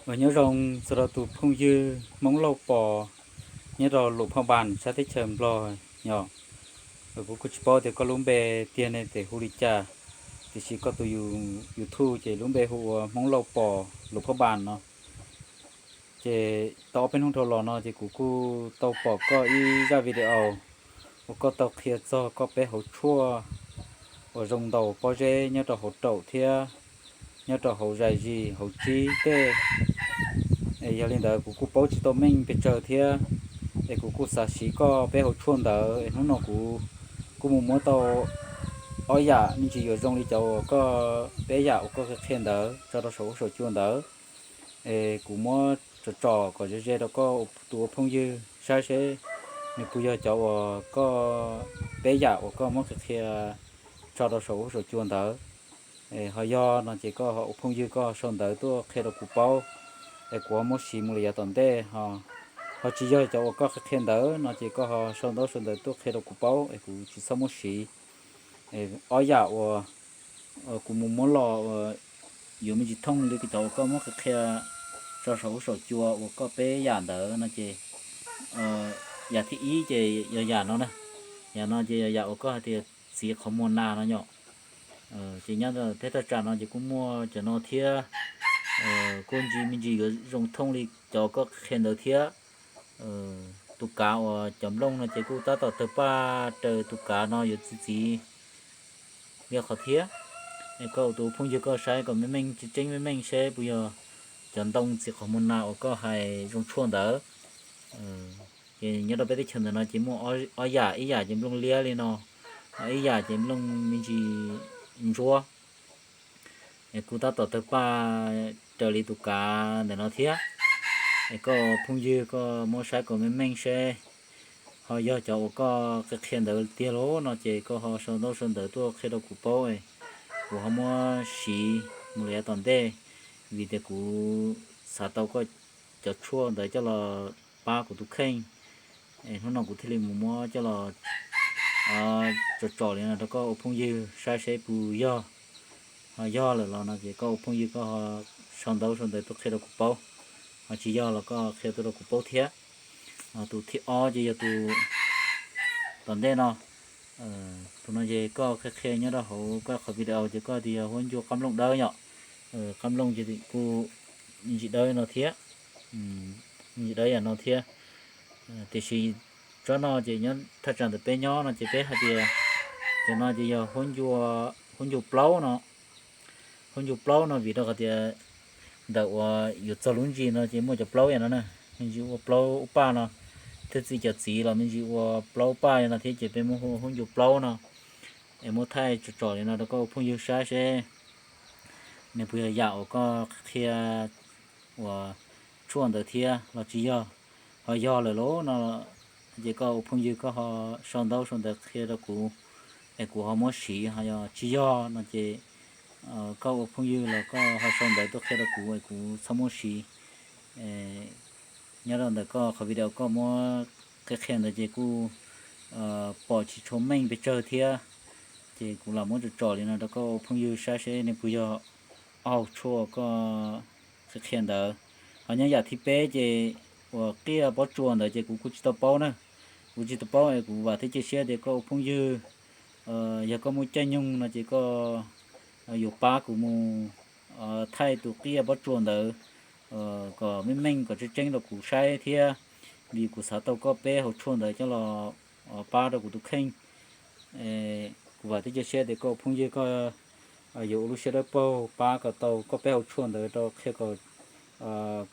Ua nyob zoo txog rau tus phooj ywg Hmoob Lauj Pos nyob rau Luam Phaj Npas sab teb chaws Nplog yom. Kuv kuj tsis paub tias koj lub npe tiag ne tes hu li cas, tiam sis koj tus YouTube ces lub npe hu ua Hmoob Lauj Pos Luam Phaj Npas no. Ces tau ob peb hnub dhau los no ces kuv kuj tau pom koj ib zaj video uas koj tau qhia txog koj peb hauv tshuaj uas zoo ntaus pob zeb nyob rau hauv raum thiab nyob rau hauv zais zis hauv tsib tej. Es yog li ntawd kuv kuj paub tsis tau meej pes tsawg thiab, es kuv kuj xav siv koj peb hauv tshuaj ntawd es hnub no kuv kuj mus muab tau ob yam me ntsis yuav zoo li cov uas koj peb yam uas koj qhia ntawd tso rau saum huab saum cua ntawd. Es kuv muab tsom tsom kom ze ze rau koj tus ua phooj ywg saib seb nws puas yog cov uas koj peb yam uas koj muab qhia qhia tso rau saum huab saum cua ntawd. Es ho yog no ces koj ua phooj ywg koj sau ntawv tuaj qhia rau kuv paub, es kuv ho muab siv mus li yav tom ntej. Ho tsis yog cov uas koj qhia qhia ntawd no ces koj ho sau ntaub sau ntawv tuaj qhia rau kuv paub es kuv tsis txhob muab siv. Ob yam uas kuv mus muab los uas yuav me ntsis thooj li cov uas koj muab qhia qhia tso saum huab saum cua uas koj peb yam ntawd no ces yam thib ib ces yog yam no na. Yam no ces yog yam uas koj hais tias txiv qhov muag nas no yom. Ces nyob peb thaj tsam no ces kuj muaj cov no thiab, kuj ntsis me ntsis yuav zoo thooj li cov koj qhia ntawd thiab. Tus kav uas cov nplooj no ces kuj tab tom tawg paj raws tus kav no yuav txi txiv li qhov thiab. Es koj tus phooj ywg koj saib kom meej meej tseeb tseeb meej meej seb puas yog cov ntoo txiv qhov muag nas uas koj hais zoo tshuaj ntawd. Ces nyob rau peb teb chaws ntawm no ces muaj ob yam, ib yam ces nplooj liab li no, ib yam ces nplooj me ntsis ntsuab. Es kuj tab tom tawg paj raws li tus kav ntawm no thiab. Es koj phooj ywg koj muab saib kom meej meej seb ho yog cov uas koj qhia qhia ntawd tiag lauj no ces koj ho sau ntaub sau ntawv tuaj qhia rau kuv paub, kuv ho muab siv mus li yav tom ntej, vim tias kuv xav tau koj cov tshuaj ntawd coj los pab kuv tus kheej. Hnub no kuv thiaj li mus muab coj los tsom tsom li no rau koj ua phooj ywg saib seb puas yog. Ho yog lawm los no ces koj ua phooj ywg koj ho sau ntaub sau ntawv tuaj qhia rau kuv paub, ho tsis yog los koj qhia tuaj rau kuv paub thiab. Tus thib ob ces yog tus tom ntej no. Tus no ces koj qhia qhia nyob rau hauv koj qhov video ces koj tias yog huab ncua qab nplooj dawb yom. Qab nplooj ces kuj me ntsis dawb no thiab, me ntsis dawb yam no thiab. Tiam sis tsob no ces nyob thaj tsam ntawm peb nyob no ces peb hais tias cov no ces yog huab ncua plaub no. Huab ncua plaub no vim rau qhov tias ntawm uas yuav txog lub ntsis no ces muaj cov plaub yam no na, me ntsis ua plaub ub paj no, thiab txi cov txiv los me ntsis ua plaub paj li no thiab ces peb muab hu huab ncua plaub no. Es muab thaij tsom tsom li no rau koj ua phooj ywg saib seb nws puas yog yam uas koj qhia uas tshuaj ntawd thiab los tsis yog. Ho yog lawm lauj no ces koj ua phooj ywg koj ho sau ntaub sau ntawv qhia rau kuv, es kuv ho muab siv. Ho yog tsis yog no ces koj ua phooj ywg los koj ho sau ntawv tuaj qhia rau kuv es kuv txhob muab siv. Nyob rau ntawm koj qhov video koj muab qhia qhia ntawd ces kuj pom tsis tshua meej pes tsawg thiab, ces kuv lam muab tsom tsom li no rau koj ua phooj ywg saib seb nws puas yog ob hauv tshuaj koj qhia qhia ntawd. Ho nyob yam thib peb ces uas qiaj pob tsuas ntawd ces kuv kuj tsis tau paub na, kuv tsis tau paub es kuv vam thiab cia siab tias koj ua phooj ywg, yog koj muaj caij nyoog no ces koj yuav pab kuv mus thaij tus qiaj pob tsuas ntawd kom meej meej kom tseeb tseeb rau kuv saib thiab, vim kuv xav tau koj peb hauv tshuaj ntawd coj los pab rau kuv tus kheej. Kuv vam thiab cia siab tias koj ua phooj ywg koj yuav ua lub siab dawb paug pab kom tau koj peb hauv tshuaj ntawd rau qhia kom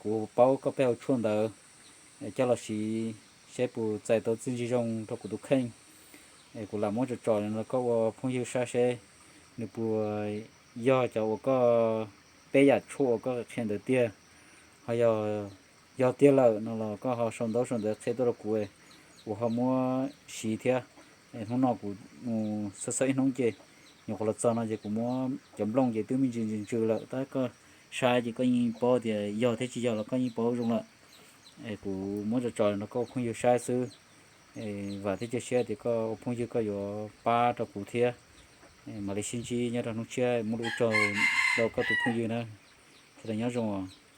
kuv paub koj peb hauv tshuaj ntawd coj los siv seb puas txais tau txiaj ntsig zoo rau kuv tus kheej. Kuv lam muab tsom tsom no koj ua phooj ywg saib seb nws puas yog cov uas koj peb yam tshuaj uas koj qhia ntawd tiag. Ho yog, yog tiag lawm no los koj ho sau ntaub sau ntawv qhia tuaj rau kuv, kuv ho muab siv thiab. Hnub no kuv mus xawb xawb ib hnub ces nyuam qhuav los txog no ces kuv muab cov nplooj ces twb me ntsis ntsws ntsws lawm, tab koj saib ces koj yeej paub tias yog thiab tsis yog los koj yeej paub zoo lawm. Kuv muab tsom tsom no koj ua phooj ywg saib xwb. Vam thiab cia siab tias koj ua phooj ywg koj yuav pab rau kuv thiab. Mam li sib ntsib nyob rau hnub tshiab, muaj lus ua tsaug rau koj tus phooj ywg na. Sawv daws nyob zoo os.